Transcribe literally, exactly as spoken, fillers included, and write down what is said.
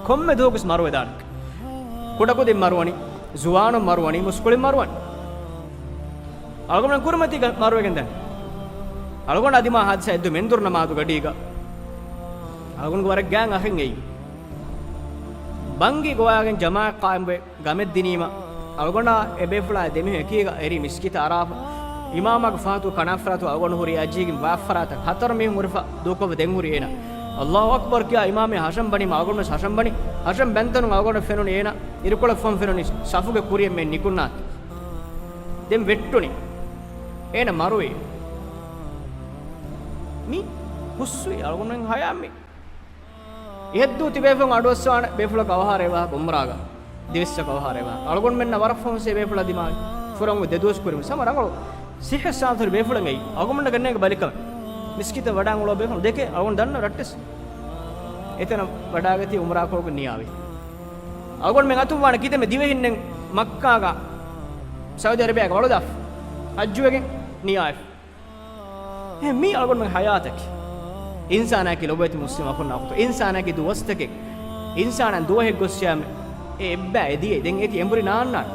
ކޮންމެ ދުވަހަކުވެސް މަރުވެދާނެ. ކުޑަކުދިން މަރުވަނީ، ޒުވާނުން މަރުވަނީ، މުސްކުޅިން މަރުވަނީ. އަޅުގަނޑު ކުރިމަތީގަ މަރުވެގެންދާނެ. އަޅުގަނޑާ ދިމާ ހާދިސާ އެއްދު މެންދުރު ނަމާދު ގަޑީގަ. އަޅުގަނޑުގެ ވަރަށް ގާތް އަޚެއް އެއީ. ބަންގި ގޮވާގެން ޖަމާޢަތް ޤާއިމުވެ ގަމެއް ދިނީމަ، އަޅުގަނޑާ އެ ބޭފުޅާ ދެމީހުން އެކީގަ އެރީ މިސްކިތަށް އަރާފަ. އިމާމާގެ ފަހަތު ކަނާފަރާތު އަޅުގަނޑު ހުރީ އަޖީގިން ވާފަރާތަށް ހަތަރު މީހުން ހުރިފަ ދޫކޮށް ދެން ހުރި އޭނަ. އައްލާހު އަކްބަރު ކިޔާ އިމާމެއް ހަށަން ބަނީމަ އަޅުގަނޑުވެސް ހަށަން ބަނީ. ހަށަން ބަންތަނުން އަޅުގަނޑަށް ފެނުނީ އޭނަ އިރުކޮޅަށް ފަން ފެނުނީ ސަފުގެ ކުރިއެއް މެން ނިކުންނާތި. ދެން ވެއްޓުނީ. އޭނަ މަރުވި. މި ހުސްވި އަޅުގަނޑުމެން ހަޔާ މި. އެހެއްދޫ ތިބޭފުޅުން އަޑުއައްސާނެ ބޭފުޅަކަށް އަވަހާރައިވާ އުމްރާގަ. ދިވެއްސަކަށް އަވަހާރައިވާ. އަޅުގަނޑުމެންނަށް ވަރަށް ފަހުން ސޭ ބޭފުޅާ ދިމާވި. ފުރަން ދެ ދުވަސް ކުރިން ސަމަ ރަނގަޅު ސިއްހަ ސާފުތަރި ބޭފުޅެއް އެއީ. އަޅުގަނޑުމެންނަށް ގަންނޭގެ ބަލިކަމެއް. މިސްކިތަށް ވަޑާން އުޅޭ ބޭފުޅުން ދެކޭ އަޅުގަނޑު ދަންނަ ރައްޓެސް. އެތަނަށް ވަޑާގަތީ އުމްރާ ކޮޅުގެ ނިޔާވި. އަޅުގަނޑުމެން އަތުންވާނެ ކިތަންމެ ދިވެހިންނެއް މައްކާގަ ސައުދި އަރަބިއާގަ ވަޅުދާފަ. ޙައްޖުވެގެން ނިޔާވި. އެ މީ އަޅުގަނޑުމެން ހަޔާތަކީ. އިންސާނާއަކީ ލޮބުވެތި މުސްލިމް އަޚުންނާ އުޚުތުން. އިންސާނާއަކީ ދުވަސްތަކެއް. އިންސާނާ ދުވަހެއް ގޮއްސިޔާމެ އެ އެއްބައި އެދިޔައީ. ދެން އޭތި އެނބުރި ނާންނާނެ.